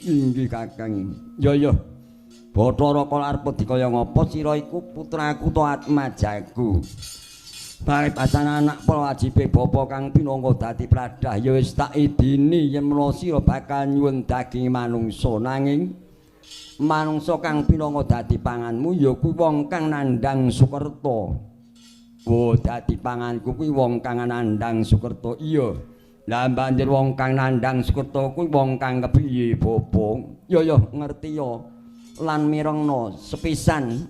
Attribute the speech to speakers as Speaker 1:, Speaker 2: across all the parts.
Speaker 1: Inggih Kakang. Ya ya. Bathara Kala arep dikaya ngapa sira iku putraku ta atmajaku. Paribasan anak para wajibe bapa kang pinangka dadi pradah ya wis tak idini yen menawa sira bakal nyuwun daging manungsa, nanging manungsa kang pinangka dadi panganmu ya kuwi wong kang nandhang Sukerta. Oh, dadi panganku kuwi wong kang nandhang Sukerta. Iya. Lah banjur wong kang nandhang Sukerta kuwi wong kang kepiye bapa? Ya ya ngerti ya. Lan mirengna sepisan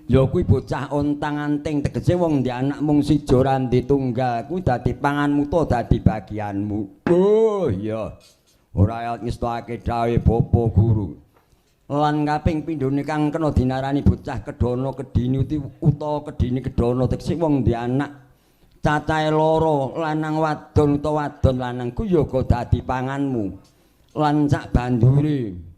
Speaker 1: ya kuwi bocah ontang-anting, tegese wong ndek anak mung siji ora ditunggal kuwi dadi panganmu ta dadi bagianmu. Oh iya. Ora ngestokake dawuh bapa guru. Lan kaping pindhone kang kena dinarani bocah kedana kedini utawa kedini kedana, tegese wong ndek anak cacahe loro lanang wadon utawa wadon lanang kuwi ya uga dadi panganmu. Lan sak banjure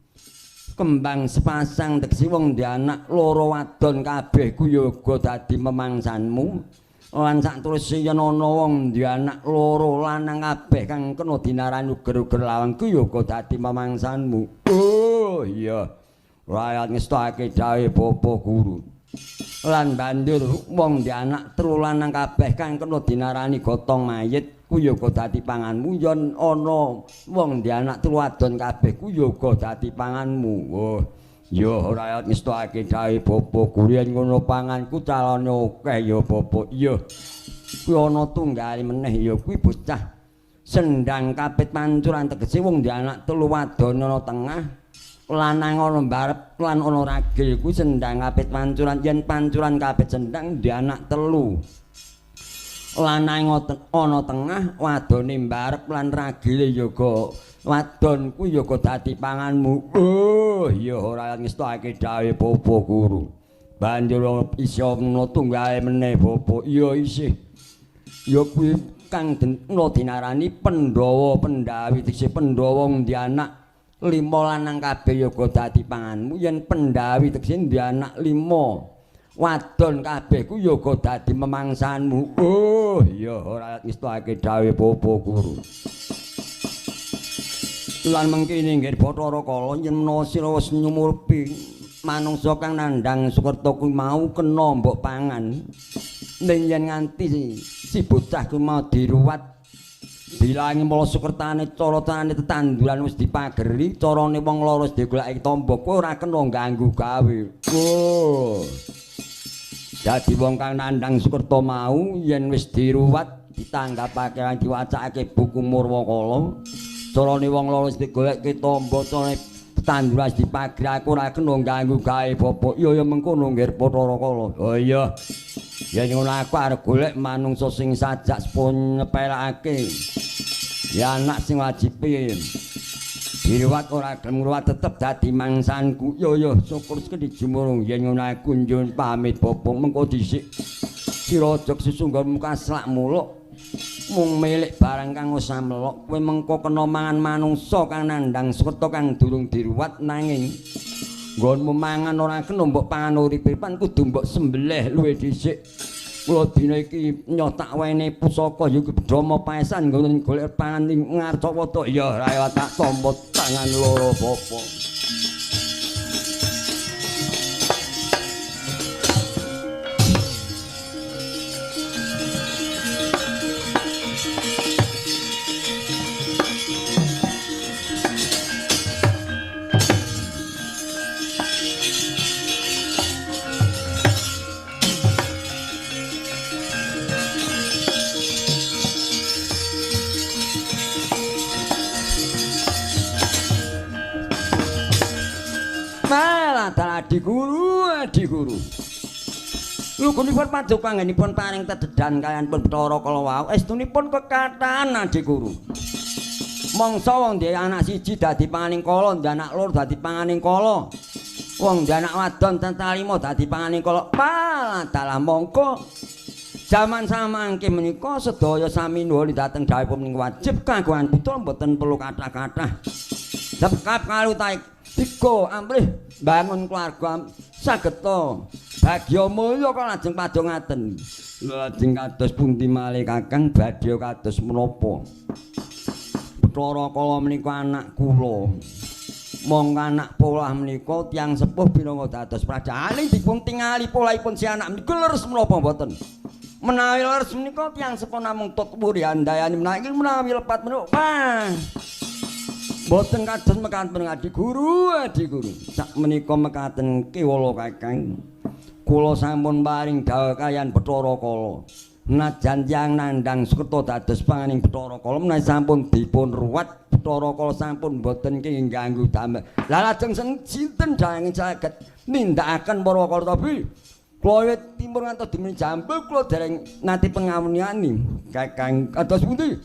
Speaker 1: kembang sepasang, tegese wong ndek anak loro wadon kabeh kuwi ya uga dadi memangsanmu. Lan sak teruse yen ana wong ndek anak loro lanang kabeh kang kena dinarani uger-uger lawang kuwi ya uga dadi memangsanmu. Oh iya. Rakyat ngestokake dawuh bapa guru. Lan banjur wong ndek anak telu lanang kabeh kang kena dinarani gotong mayit kuwi ya uga dadi panganmu. Yen ana wong ndek anak telu wadon kabeh kuwi ya uga dadi panganmu. Oh ya ora ngestokake dawuh bapa guru, yen ngono panganku calone akeh ya bapa. Iya. Kuwi ana tunggale meneh ya kuwi bocah sendang kapit pancuran, tegese wong ndek anak telu wadon ana tengah lanang ana mbarep lan ana ragil kuwi sendang kapit pancuran. Yen pancuran kapit sendang ndek anak telu lanang ana tengah wadone mbarep lan ragile ya uga wadon kuwi ya uga dadi panganmu. Oh ya ora ngestokake dawuh bapa guru. Banjur isih ana tunggale meneh bapa. Iya isih. Ya kuwi kang kena dinarani Pandhawa Pendhawi, tegese Pandhawa ndek anak lima lanang kabeh ya uga dadi panganmu. Yen Pendhawi tegese ndek anak lima wadon kabeh ku ya uga dadi memangsanmu. Oh iya ora ngestokake dawuh bapa guru. Lan mengkene nggih Bathara Kala, yen menawa sira wis nyumurpi manungsa kang nandhang Sukerta kuwi mau kena mbok pangan, ning yen nganti si bocah kuwi mau diruwat dilangi mala sukertane cara-carane tetanduran wis dipageri, carane wong loro wis digoleki tamba, kowe ora kena ganggu gawe. Oh. Dadi wong kang nandhang Sukerta mau yen wis diruwat ditanggapake lan diwacakake buku Murwakala, carane wong loro wis digoleki tamba, carane tetanduran wis dipageri, aku ora kena ganggu gawe bapa. Iya ya mengkono nggih Bathara Kala. Oh iya. Yen ngono aku arep golek manungsa sing sajak sepun nyepelake. Ya anak sing wajibe diruwat ora gelem ngruwat tetep dadi mangsanku. Ya ya syukur sekali jumurung. Yen ngono aku njun pamit bapa, mengko dhisik sira aja sesungguh muka selak muluk mung milik barang kang wis amelok. Kowe mengko kena mangan manungsa kang nandhang Sukerta kang durung diruwat, nanging nggonmu mangan ora kena mbok pangan uripe-uripan, kudu mbok sembelih luwih dhisik. Kula dina iki nyotak wene pusaka ya kuwi Brahma paesan nggon golek pangan ing Ngarcawata. Ya ora tak tampa tangan loro bapa. Adi guru, adi guru. Lugunipun padukangenipun paring tededan kaliyan pun Bathara kala wau, estunipun kekathahan adi guru. Mangsa wong duwe anak siji dadi panganing kala, duwe anak loro dadi panganing kala. Wong duwe anak wadon cacah lima dadi panganing kala. Paladalah mongko jaman samangke menika sedaya sami nuwun dhateng dawuhipun menika wajib kagungan putra mboten perlu kathah-kathah. Sebab kalutahe tiga amrih bangun keluarga sageta bagya mulya kok lajeng padongaten. Lajeng kados pundi malih Kakang badhe kados menapa? Bathara Kala menika anak kula. Mongko anak polah menika tiyang sepuh pinangka dados praja. Aling dipun tingali polahipun si anak menika leres menapa mboten? Menawi leres menika tiyang sepuh namung tut wuri andayani, menawi menawi lepat menika wah. Mboten kados mekaten adi guru, adi guru. Sak menika mekaten kewala Kakang. Kula sampun paring dawuh kaliyan Bathara Kala. Najan tiyang nandhang sukerta dados panganing Bathara Kala menawi sampun dipun ruwat Bathara Kala sampun mboten kenging ganggu damel. Lah lajeng sinten dalange saged nindakaken para kartabi? Kula wiwit timur ngantos dumugi Jambul kula dereng nate pengawuniani. Kakang kados pundi?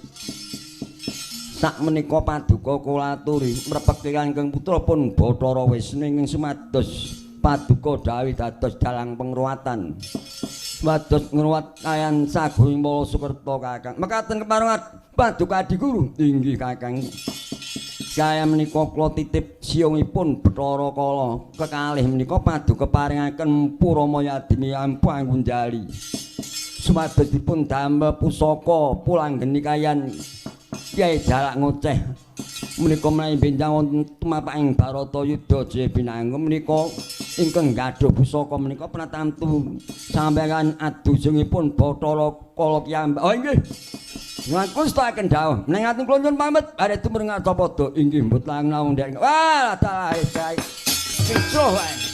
Speaker 1: Sak menika paduka kula aturi mrepeki Kanjeng Putra pun Bathara Wisnu ingkang sumados paduka dawuh dados dalang pengruwatan. Sumados ngruwat kayan saguing Pala Sukerta Kakang. Mekaten kepareng paduka adi guru. Inggih Kakang. Kaya menika kula titip siyungipun Bathara Kala kekalih menika paduka paringaken Puramaya Adimi Ampu Anggunjali. Sumados dipun damel pusaka pulanggeni kayan Kyai Jalak Ngoceh menika menawi benjang wonten tumapaking Baratayuda Jaya Binangun menika ingkang gadhuh pusaka menika pratamtu sampeyan adujungipun Bathara Kala kiyambak. Oh inggih. Ngaku setaken dawuh. Ning ati kula nyuwun pamit bare tumrap Ngarcapada. Inggih mboten langkung ndek. Wah, dalah baik. Kisruh wae.